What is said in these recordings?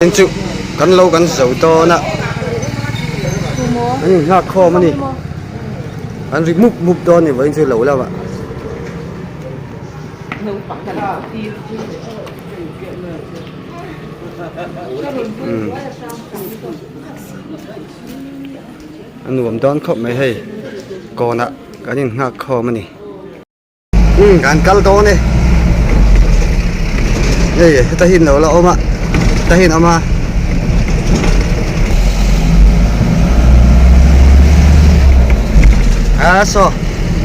Chu kan lo kan zo dawn a an in nghak khawm a ni an ri mup mup dawn a ni vawiin chu lo lamah. A nuam dawn khawp mai hei kawnah kan in nghak khawm a ni. Umm kan kal dawn e hei heta hi lo la awm a heta hi an awm a. A saw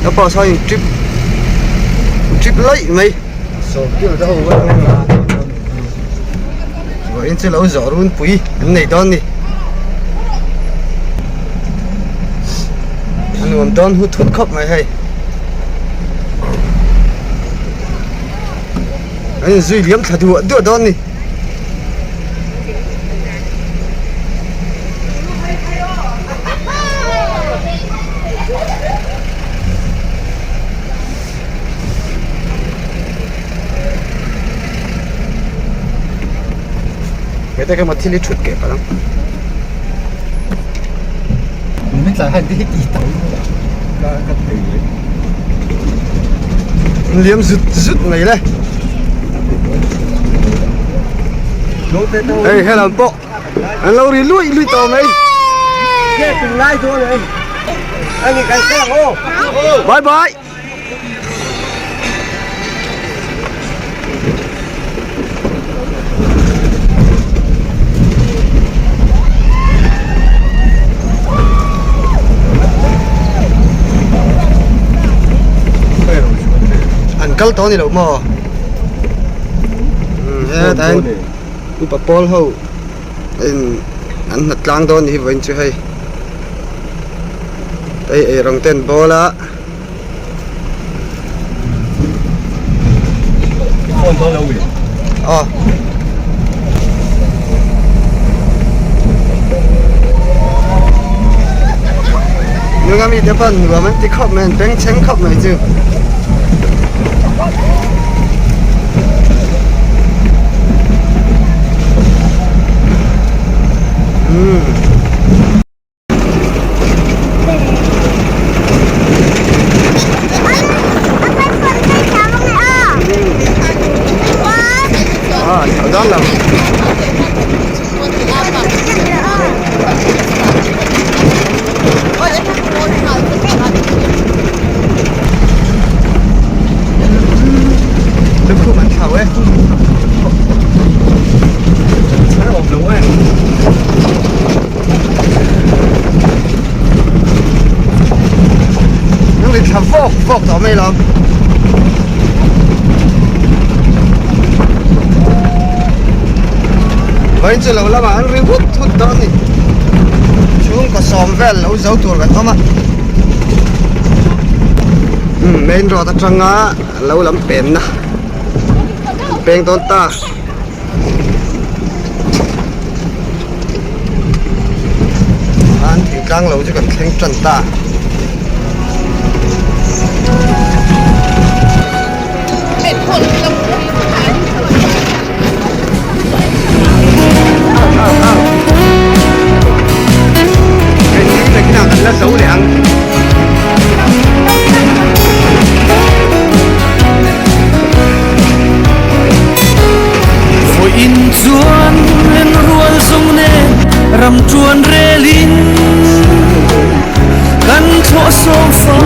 ka pawh saw in trip trip laih mai vawiin chu lo zawh runpui an nei dawn ni a nuam dawn hut hut khawp mai hei an inzui liam thla duah duah dawn ni. Heta kha maw thil hi thut keh palh ang. Liam zut zut mai le. Hei helam pawh an lo ri luih luih tawh mai. Bye bye. An kal tawh a ni lo maw? Hetah hian upa pawl ho in an hnat tlang dawn a ni hi vawiin chu hei hei eirawng te an bawl a. Aw. Nunga mite pawh nuam an ti khawp mai an bengchheng khawp mai chu. Umm. Lukhum an thlau e. Nang ri thla vawk vawk tawh mai lo. Vawiin chu lo lamah an ri hut hut dawn a ni. Chhungkaw sawm vel lo zo tur kan awm a. Main road atanga lo lam penna peng dawn ta. An thingtlang lo chu kan thleng tan ta. Hei kan la zo leh ang. Vawiin chuan en rual zawng nen ram tuan relin kan thlawh sawm fa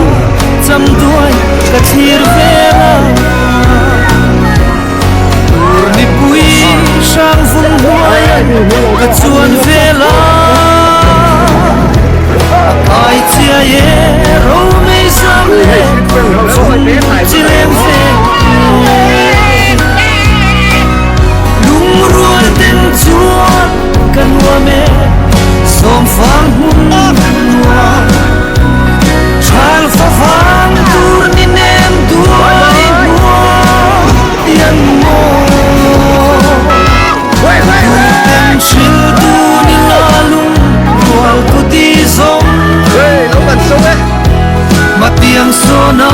cham duai ka thlir vel a tur nipui hrang vung hnuai ka chuan vel a a kai chiai e romei zam leh chung chi leng ve Lungrual ten chuan ka nuam e sawm fang hmun nuam Thal fa vang tur ni nem duai hnuai iang maw Duhten hril tu ni la lung rual tu ti zawng Matiang sawna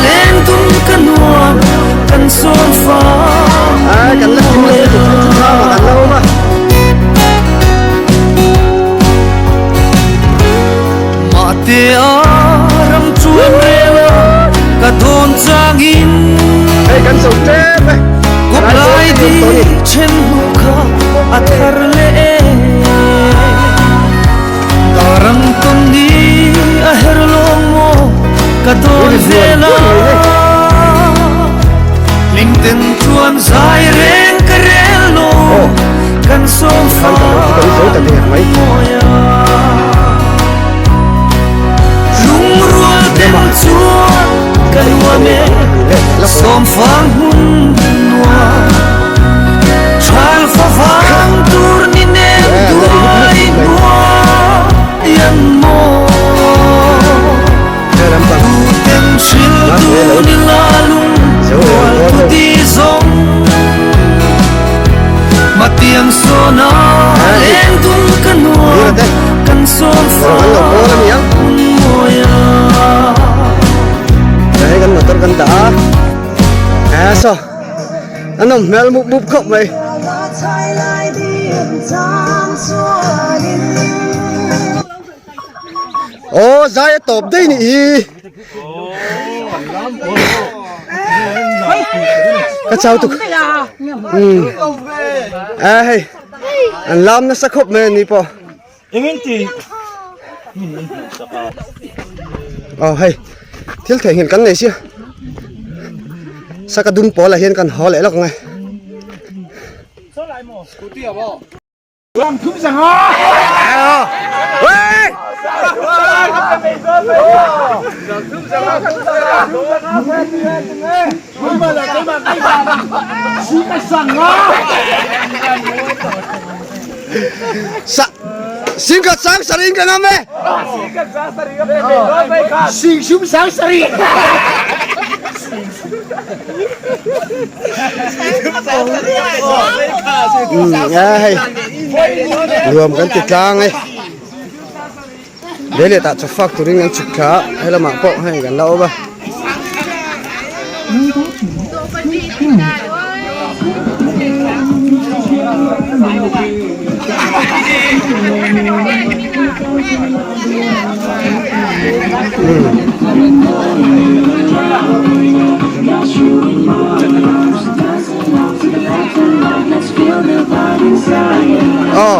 leng dun ka nuam kan sawn fang Kan la thim a kan la awm a. A thar leh e. Darang tawn ni a her lawng maw ka dawn vel a. Hlim ten chuan zai reng ka rel lo kan sawm fa mawi a. Lungrual ten chuan ka nuam e sawm fang hmun nuam. Thal fa vang tur ni nen duai hnuai an maw. Tuten hril tu ni la lung rual tu ti zawng. Matiang sawna leng dun ka nuam kan sawm fa mawi a. Hei kan motor kan dah a. A saw a nawm hmel mup mup khawp mai. Aw zai a tawp daih nih hi. Ka chau tuk. Um. A hei an lam nasa khawp mai ani pawh. Aw hei thil theihnghilh kan nei sia saka dum pawl ah hian kan haw leh lawk ang e. Sa Singkhat sang sarin ka ngam e. Sing sum sang sari. Hei nuam kan ti tlang e. Lei leh tah chaw fak turin kan chhuk thla a he lamah pawh hei kan la awm a. Aw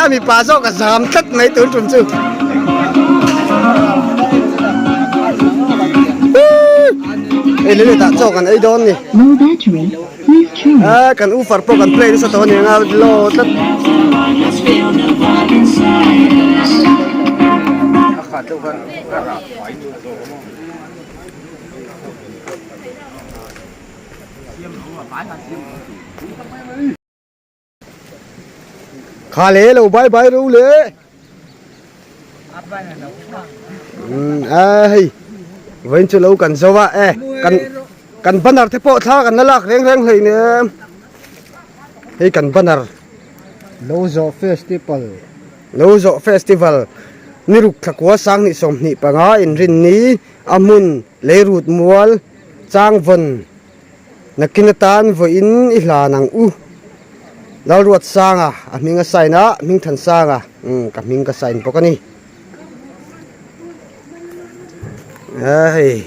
a mipa zawk a zam tlat mai tun tum chu. Hei lei leh tah chaw kan ei dawn ni. A kan ufar pawh kan play nasa tawh a ni ang a law tlat. Kha le lo bye bye ro le. A hei vawiin chu lo kan zo a e kan kan banner te pawh thla kan la lak reng reng hlei nen hei kan banner Lo zawh festival Lo zawh festival ni ruk thlakua sanghnih 25 inrinni a hmun leirut mual changvawn Nakin atan vawiin i hlan ang u. Lalruat Sanga a hming a sign a, Hmingthan Sanga umm ka hming ka sign bawk a ni. Hei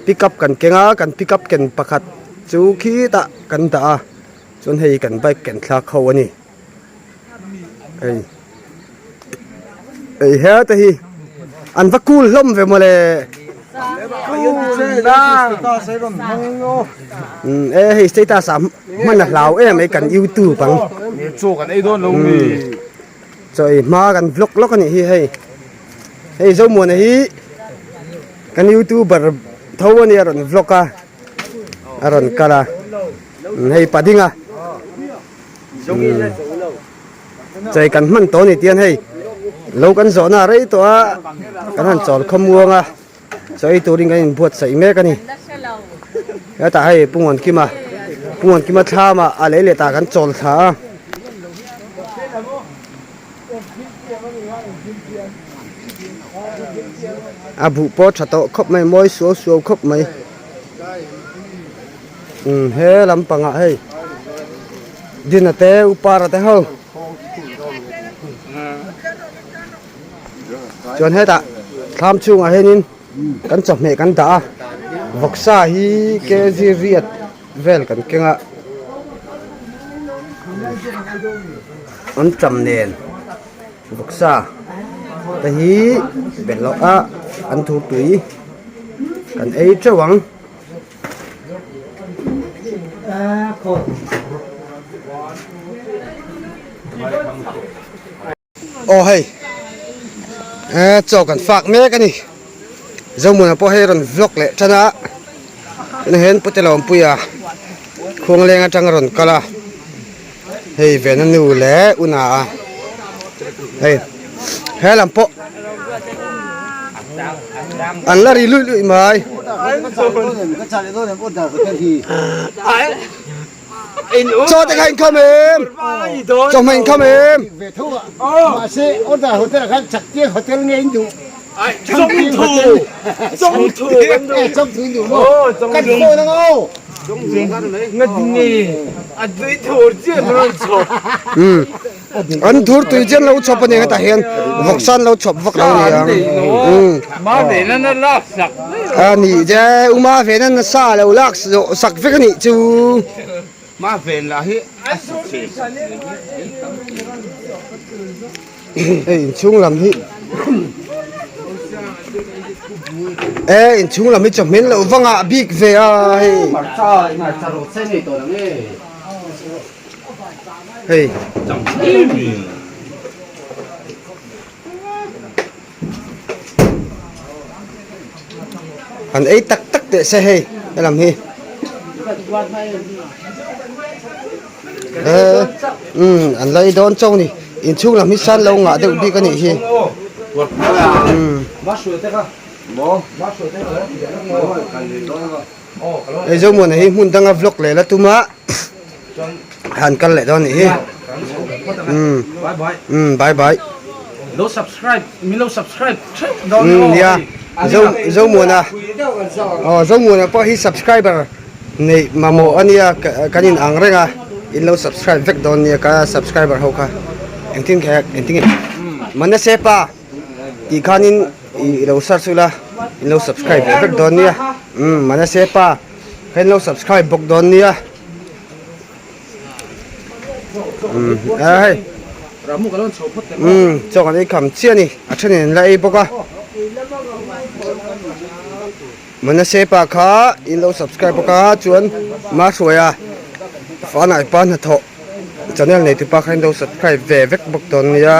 pick up kan keng a, kan pick up ken pakhat chu khitah kan dah a, chuan hei kan bike ken thlak ho a ni. Hei hei hete hi an va cool hlawm ve mawle e hei status ah hman a hlau em mai kan youtube ang chaw ei hma kan vlog lawk a nih hi hei hei zomuana hi kan youtuber tho a nia a rawn vlog a a rawn kal a hei padinga. Chei kan hman tawh a ni tian hei lo kan zawh na rei tawh a kan han chawl khaw muang a chaw ei turin kan inbuatsaih mek a ni hetah hei Pu Ngawn-Kima Pu Ngawn-Kima thlam ah a lei leh tah kan chawl thla a. A buh pawh tha tawh khawp mai mawi suau suau khawp mai umm he lampangah hei Dina te Upara te ho chuan hetah thlam chhungah hianin kan chawhmeh kan dah a vawksa hi kg riat vel kan keng a. Anṭam nen vawksa te hi belh a an thur tui kan ei teuh ang. Aw hei eh chaw kan fak mek a ni Zomuana pawh hei a rawn vlog leh tan a tunah hian Pu Telawmpuia khuangleng atang a rawn kal a hei Vena nu leh Una a hei he lam pawh an la ri luih luih mai. Chaw te kha inkhawm em? Chawhmeh inkhawm em? An thur tui chian lo chhawp a ni hetah hian vawksa an lo chhawp vak lo a ni ang. A ni che u ma ven a nasa lo lak sak vek a nih chu. Hei inchhung lam hi e inchhung lam hi chawhmel loh vangah bik ve a hei. Hei. Han ei tak tak teh se hei helam hi. Eh, um, an la ei dawn chauh ni. Inchhung lam hi san lo ngah deuh bik a nih hi. Um. Hei Zomuana hi hmun danga vlog leh la tum a han kal leh dawn nih hi umm umm bye bye lo subscribe min lo subscribe theuh dawn umm nia Zo Zomuana aw Zomuana pawh hi subscriber neih mamawh a nia kan in ang reng a in lo subscribe vek dawn nia ka subscriber ho kha engtin kha engtin nge Manase pa. Tih khanin i lo search ula in lo subscribe ve vek dawn nia umm Manase pa kha in lo subscribe bawk dawn nia umm a hei umm chaw kan ei kham chiah a ni a thenin an la ei bawk a Manase pa kha in lo subscribe bawk a chuan Mahruaia Fanai pa hnathawh channel nei tupa kha in lo subscribe ve vek bawk dawn nia.